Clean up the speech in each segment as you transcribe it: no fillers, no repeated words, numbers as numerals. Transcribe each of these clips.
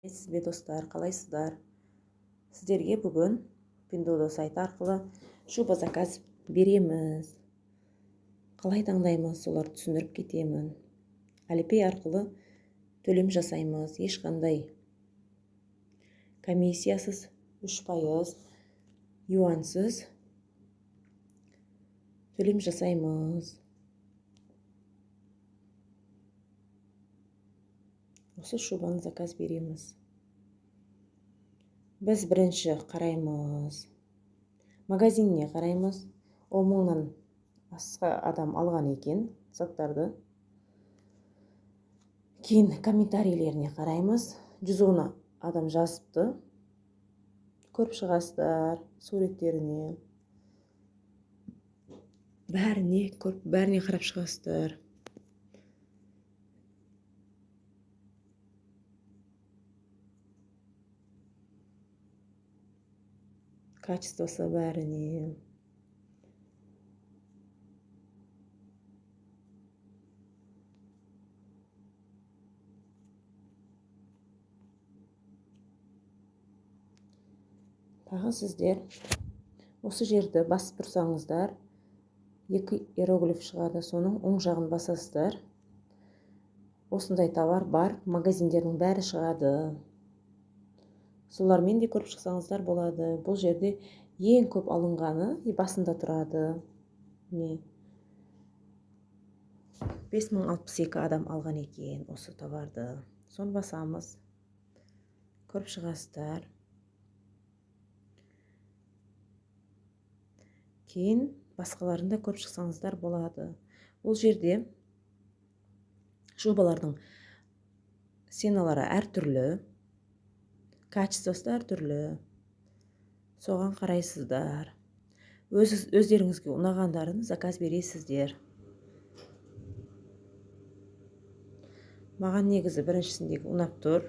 Сәлеметсіз бе, достар, қалайсыздар? Сіздерге бүгін Пиндуодуо сайты арқылы шуба заказ береміз. Қалай таңдаймыз, соларды түсіндіріп кетемін. Alipay арқылы төлем жасаймыз, ешқандай комиссиясыз, 3% юансыз төлем жасаймыз. Осы шубаны заказ береміз. Біз бірінші қараймыз, магазиніне қараймыз. 10 мыңнан асқа адам алған екен заттарды. Кейін комментарийлеріне қараймыз, 110 адам жазыпты. Көріп шығасыздар суреттеріне, бәріне көріп, бәріне қарап шығасыздар. Качествосы бәріне. Тағы сіздер осы жерді басып тұрсаңыздар, екі иероглиф шығады, соның оң жағын басасыздар. Осындай товар бар магазиндердің бәрі шығады, солармен де көріп шықсаңыздар болады. Бұл жерде ең көп алынғаны басында тұрады. Міне, 5062 адам алған екен осы товарды. Соны басамыз, көріп шығасыздар. Кейін басқаларын да көріп шықсаңыздар болады. Бұл жерде шубалардың ценалары әртүрлі, качествосы да әртүрлі, соған қарайсыздар. Өздеріңізге ұнағандарын заказ бересіздер. Маған негізі біріншісіндегі ұнап тұр,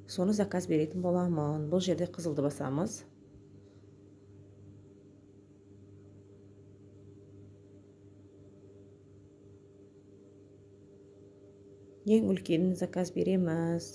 соны заказ беретін боламын. Бұл жерде қызылды басамыз. Ең үлкенін заказ береміз.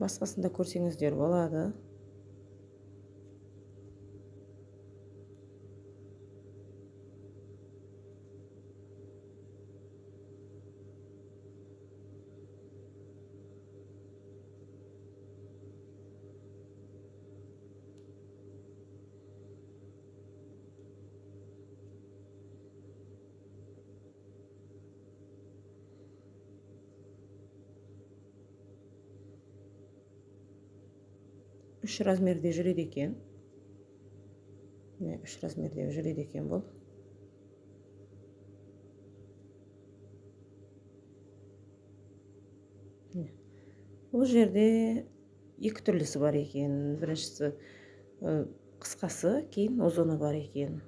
Басқасын да көрсеңіздер болады. Үш размерде жүреді екен. Міне, үш размерде жүреді екен бұл. Бұл жерде екі түрлісі бар екен. Біріншісі қысқасы, кейін ұзыны бар екен.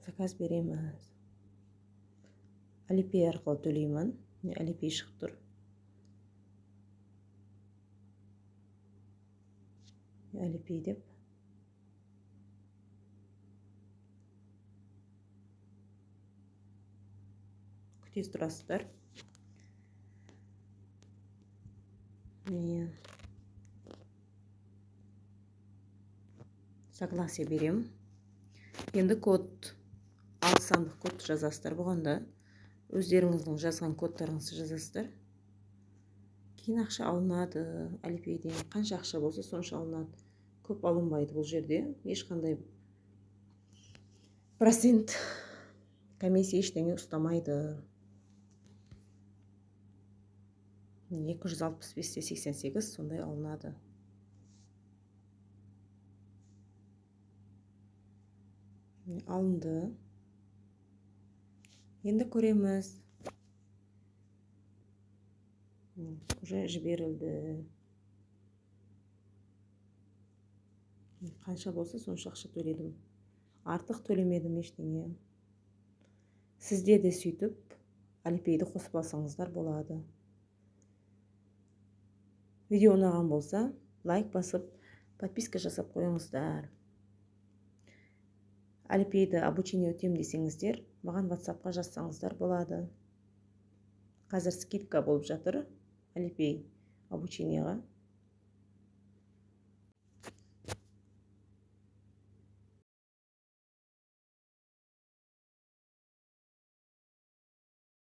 Заказ береміз. Alipay арқылы төлеймін. Міне, Alipay шығып тұр. Alipay деп. Күте тұрасыздар. Міне, согласие беремін. Енді код, алты сандық кодты жазасыздар. Бұған да өздеріңіздің жазған кодтарыңызды жазасыздар. Кейін ақша алынады Алипейден. Қанша ақша болса, сонша алынады. Көп алынбайды бұл жерде. Ешқандай процент, комиссия, ештеңе ұстамайды. 265,88 сондай алынады. Алынды. Енді көреміз. Уже жіберілді. Қанша болса, сонша ақша төледім. Артық төлемедім ештеңе. Сіздер де сөйтіп Алипейді қосып алсаңыздар болады. Видео ұнаған болса, лайк басып, подписка жасап қойыңыздар. Алипейді обучение өтемін десеңіздер, маған WhatsAppқа жазсаңыздар болады. Қазір скидка болып жатыр Алипей обучениеға.